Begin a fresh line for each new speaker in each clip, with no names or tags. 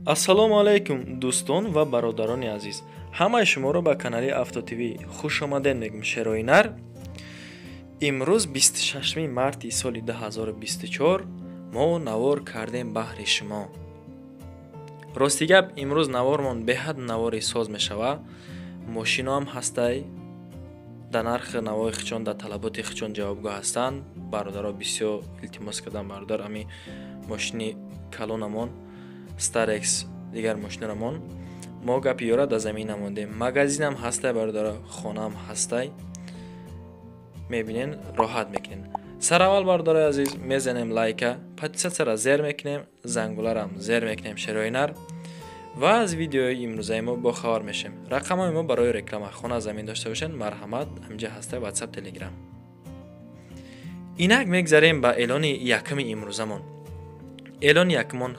Ассалому алайкум дӯстон ва бародарони азиз. Ҳамаи шуморо ба канали Авто ТВ хуш омадед мегӯм шерои нар. Имрӯз 26 марти соли 2024 мо навор кардем баҳри шумо. Рости гап, имрӯз навормон беҳад навори соз мешава. Мошиноам ҳастай, дар нархи навои хичон, дар талаботи хичон ҷавобгӯ ҳастанд. Бародаро бисёр илтимос кардам, бародар, ами мошини калонамон Starex, дигар мошинарамон мо гапи ёра дар замин намондем. Магазинам ҳастай бародаро, хонаам ҳастай, мебинен, роҳат мекунен. Сараввал бародарои азиз мезанем лайка, подписатсияра зер мекунем, зангуларам зер мекунем шерои нар ва аз видеои имрӯзаи мо бохабар мешем. Рақамҳои мо барои реклама хона замин дошта бошед, марҳамат, ҳаминҷа ҳастай WhatsApp, Telegram. Инак мегзарем ба эълони якуми имрӯзамон. Эълони якумон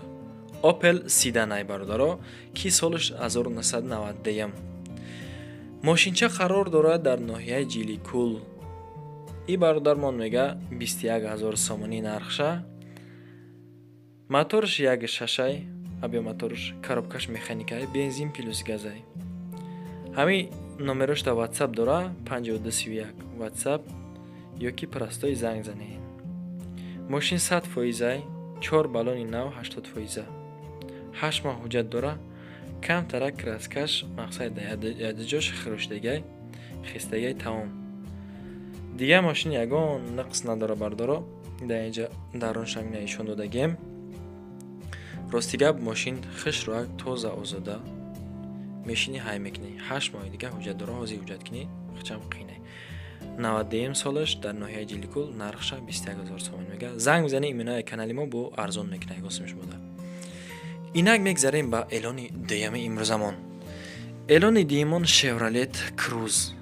Opel Sedan ай бародаро, ки солаш 1991. Мошинча қарор дорад дар ноҳияи Ҷиликул. И бародармон мега 21000 сомонӣ нархша. Моторш 1.6 ай, авиамоторш, коробкаш механикай, бензин плюс газай. Ҳамин номерош дар WhatsApp дора 5231 WhatsApp ёки простой занг занед. Мошин 100% ай, 4 баллони нав 80%. 8 моҳ ҳуҷҷат дора, камтара краскаш мақсад ядиҷош хирӯшдагай, хистагай тамом. Дигар мошин ягон нақс надора бардоро, дар инҷа даруншам ина нишон додагем. Рости гап, мошин хушрӯак, тоза, озода мешини, ҳай мекунӣ. 8 моҳи дигар ҳуҷҷат дора, ҳозир ҳуҷҷат кунӣ, хичам қинай. 91 солаш дар ноҳияи Ҷиликул, нархша 21000 сомон мега. Занг бизанед, иминои канали мо бо арзон мекунад, госим шумода. Инак мегзарем ба эълони дуюми имрӯзамон. Эълони дуюмон Chevrolet Cruze.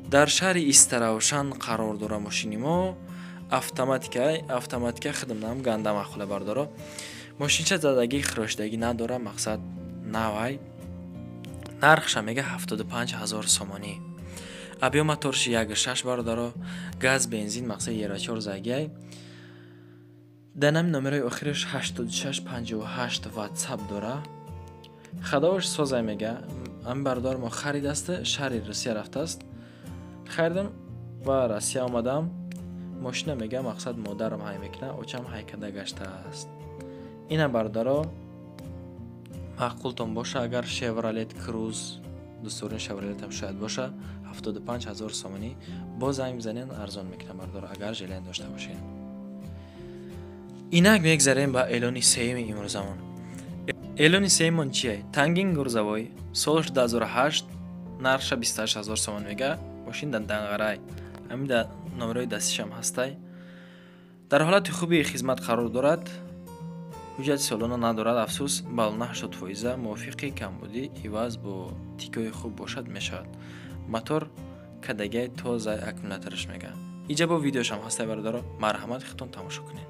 Дар шаҳри Истаравшан қарор дора мошини мо. Автоматика, автоматика хидмнам ганда махула бардоро. Мошинча задагӣ, хирошдагӣ надора, мақсад навай. Нархша мега 75000 сомонӣ. Объем моторши 1.6 бародаро, газ, бензин, мақсад 4 загиай. Дар нами номерои охираш 8658 WhatsApp дора. Хадоваш созай мега. Ами бародар мо харидаст, шаҳри Русия рафтааст. Харидам ва Россия омадам. Мошина мега мақсад модарам ҳай мекуна, очам ҳай карда гаштааст. Ина бародаро, маъқултон боша агар Chevrolet Cruze, дӯстдорини Chevrolet ҳам шояд боша, 75000 сомонӣ боз занг бизанед, арзон мекунам бародаро, агар желание дошта бошед. Инак мегзарем ба эълони сеюми имрӯзамон. Эълони сеюмон чие? Тангин Гурзавой, солаш 2008, нархша 28000 сомон мега, мошин дар Данғарай. Ҳамин дар номерои дастишам ҳастай. Дар ҳолати хуби хизмат қарор дорад. Ҳуҷҷати солона надорад, афсӯс, баллона 80%, мувофиқи камбудӣ иваз бо тикои хуб бошад мешавад. Мотор кадагай тозай аккумулятораш мега. Иҷа бо видеошам ҳастай бародаро, марҳамат худтон тамошо кунед.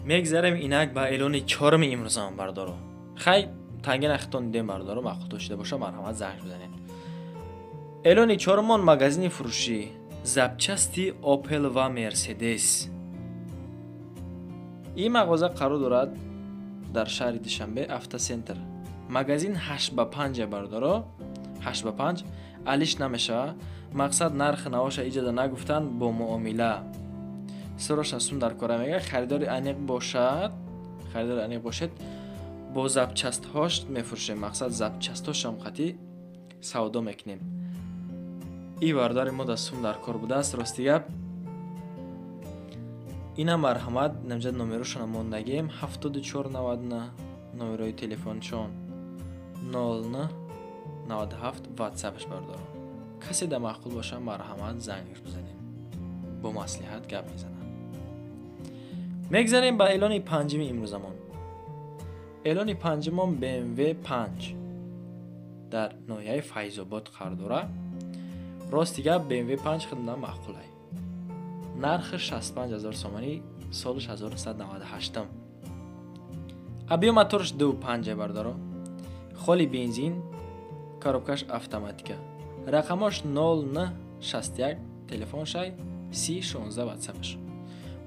Мегзарем инак ба эълони чоруми имрӯзамон, бардоро. Хай, танги нахитон дидем, бардоро, маъқул шуда боша, марҳамат, занг бизанед. Эълони чорумон магазини фурӯшӣ запчасти Опел ва Мерседес. Ин мағоза қарор дорад дар шаҳри Душанбе, Автоцентр. Магазин 8 ба 5, бардоро, 8 ба 5, алиш намешава. Мақсад, нархи навоша иҷода нагуфтанд, бо муомила суроша сум дар кора мега. Харидори аниқ бошад, харидори аниқ бошед, бо запчастҳош мефурӯшем. Мақсад, запчастҳошам қатӣ савдо мекунем. И бародари мо да сум дар кор будааст, рости гап. Ина, марҳамат, намҷа номерошона мондагем: 74 99 номерои телефоншон, 09 97 ватсапш. Бардоро, касе да маъқул боша, марҳамат, зангш бизанем, бо маслиҳат гап мезанам. Мегзарем ба эълони панҷуми имрӯзамон. Эълони панҷумон БМВ 5 дар ноҳияи Файзобод қарор дора. Рости гап, БМВ 5 хидмат маъқулай. Нархи 65 ҳазор сомонӣ, солиш 1998, объём моторш 2,5, бардоро, холи бензин, коробкаш автоматика, рақамош 0961 телефоншай, 30 16 ватсапаш.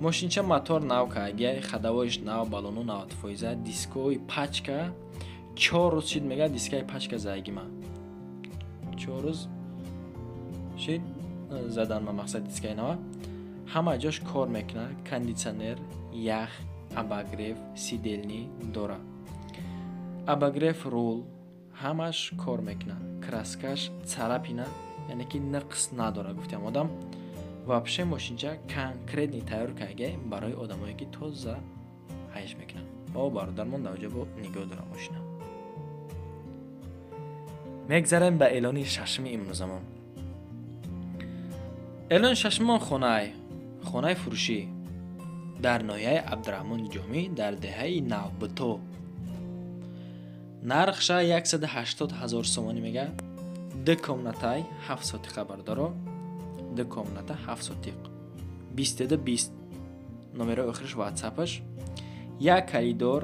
Мошинча мотор нав кагияй, ходовойш нав, балону 90%, дискои пачка 4 рӯз шид, мега, дискаи пачка зайгима 4 рӯз шид задан ма. Мақсад, дискаи нава, ҳама ҷош кор мекунад, кондитсионер, ях, обогрев сидений дора, обогрев рул, ҳамаш кор мекунад, краскаш царапина, яъне ки нақс надора. Гуфтам, одам вообще мошинча конкретный тайёр карда барои одамое ки тоза ҳайш мекунанд. О, бародармон дар бо нигоҳ дора мошина. Мегзарем ба эълони шашуми имрӯзамон. Эълони шашумон хонаи фурӯшӣ дар ноҳияи Абдураҳмони Ҷомӣ, дар деҳаи Навбуто. Нархша 180 ҳазор сомонӣ мега. Ду комнатай, ҳафт сотиқа, бардоро, ду комната, ҳафт сотиқ, 22 20 номерои охириш ватсапаш. Як коридор,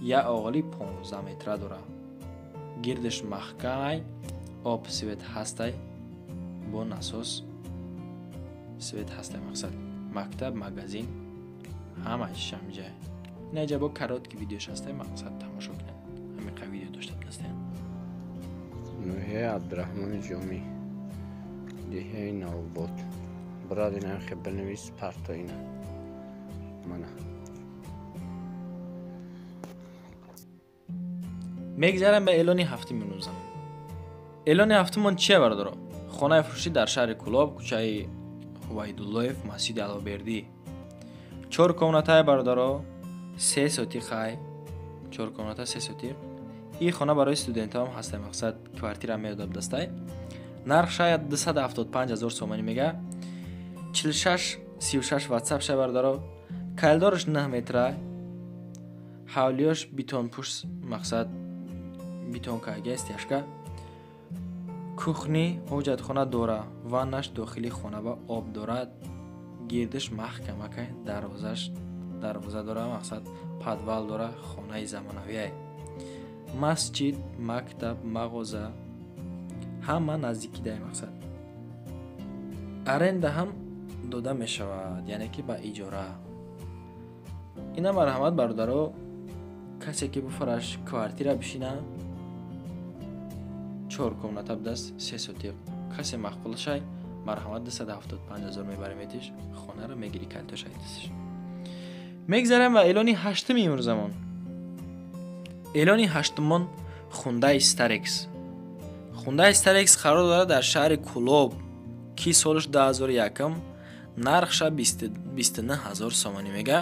як оғоли 15 метра дора, гирдиш маҳкамай, об, свет ҳастай, бо насос свет ҳастай. Мақсад, мактаб, магазин, ҳама чиш ҳамиҷае. Инаҷа бо короткий видеош ҳастай, мақсад, тамошо кунед. Ҳамиқа видео дошта будастем.
Ноҳияи Абдураҳмони Ҷомӣ, деҳаи Навобод. Брат, ина хе бинавис, парто ина мана.
Мегзарем ба эълони ҳафтуми имрӯзамон. Эълони ҳафтумон чия, бародаро? Хонаи фурӯшӣ дар шаҳри Кӯлоб, кӯчаи Ҳувайдуллоев, масҷиди Аллобердӣ. Чор комнатаи, бародаро, се сотиқай, чор комната, се сотиқ. Ин хона барои студентҳоам ҳастай, мақсад, квартира медодаб дастай. Нарх шояд 275 ҳазор сомонӣ мега. 46 36 ватсап ша, бародаро. Коридорш 9 метра, ҳавлиёш бетонпӯш, мақсад, бетон карга, стяжка, кухни, ҳоҷатхона дора, ваннаш дохили хона ба об дорад, гирдиш маҳкамакай, дарвозаш дарвоза дора, мақсад, подвал дора. Хонаи замонавиай, масҷид, мактаб, мағоза ҳама наздикидай. Мақсад, аренда ҳам дода мешавад, яъне ки ба иҷора. Ина, марҳамат, бародаро, касе ки буфараш квартира бишина, чор комната будааст, се сотиқ. Касе маъқулшай, марҳамат, 275 ҳазор мебареметиш, хонаро мегирӣ, калтошай дастиш. Мегзарем ба эълони ҳаштуми имрӯзамон. Эълони ҳаштумон Хундай Старекс. Хундай Старекс қарор дорад дар шаҳри Кӯлоб, ки солиш 2001, нархша 29 ҳазор сомонӣ мега.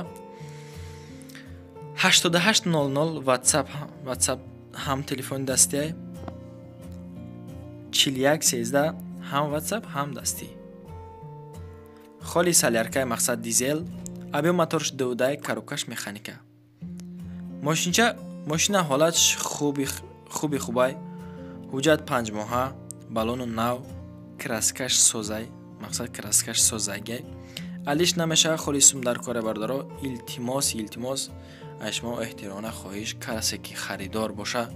88 00 ватсап ҳам телефони дастиай, 41 13 ҳам ватсап, ҳам дастӣ. Холи соляркаи, мақсад, дизел, объём моторш 2,2, коробкаш механика. Мошинча, мошина ҳолатш хуби хубай, ҳуҷҷат 5 моҳа, балону нав, краскаш созай, мақсад, краскаш созагай. Алиш намешава, холи сум дар коре бародаро. Илтимос, илтимос, аз шумо эҳтиромона хоҳиш, касе ки харидор боша,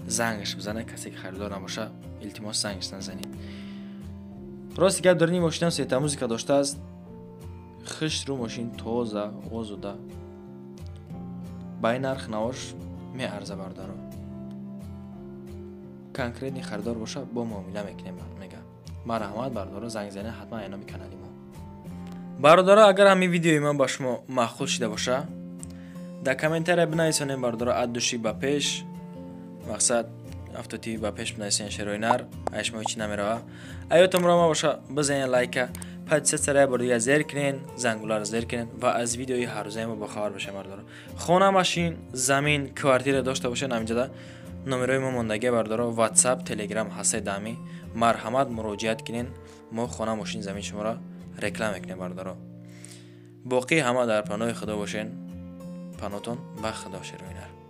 зангаш бизане, касе ки харидор набоша, илтимос, зангаш назанед. Рости гап, дар ин мошинам сета музыка доштааст. Хушрӯ мошин, тоза, озода. Ба ин нарх навош меарза, бародаро. Конкретный харидор боша, бо муомила мекунем, мега. Марҳамат, бародаро, занг занед ҳатман эноми канали мо. Бародаро, агар ҳамин видеои ман ба шумо маъқул шида боша, дар комментария бинависонем, бародаро, от души ба пеш, мақсад автотиви ба пеш бинависонем, шерои нар, ай шумо ҳечи намерава. Аётон ма боша, бизанед лайка, подписаться бор дига зер кунен, зангуларо зер кунен ва аз видеои ҳаррӯзаи мо бохабар бошед, бародаро. Хона, машин, замин, квартира дошта бошед, ҳаминҷода номерои мо мондагия, бародаро, WhatsApp, Telegram ҳастаи дами. Марҳамат, муроҷиат кунен, мо хона, мошин, замин шуморо реклама мекунем, бародаро. Боқӣ ҳама дар паноҳи Худо бошен. Панотон ба Худо, шерои нар.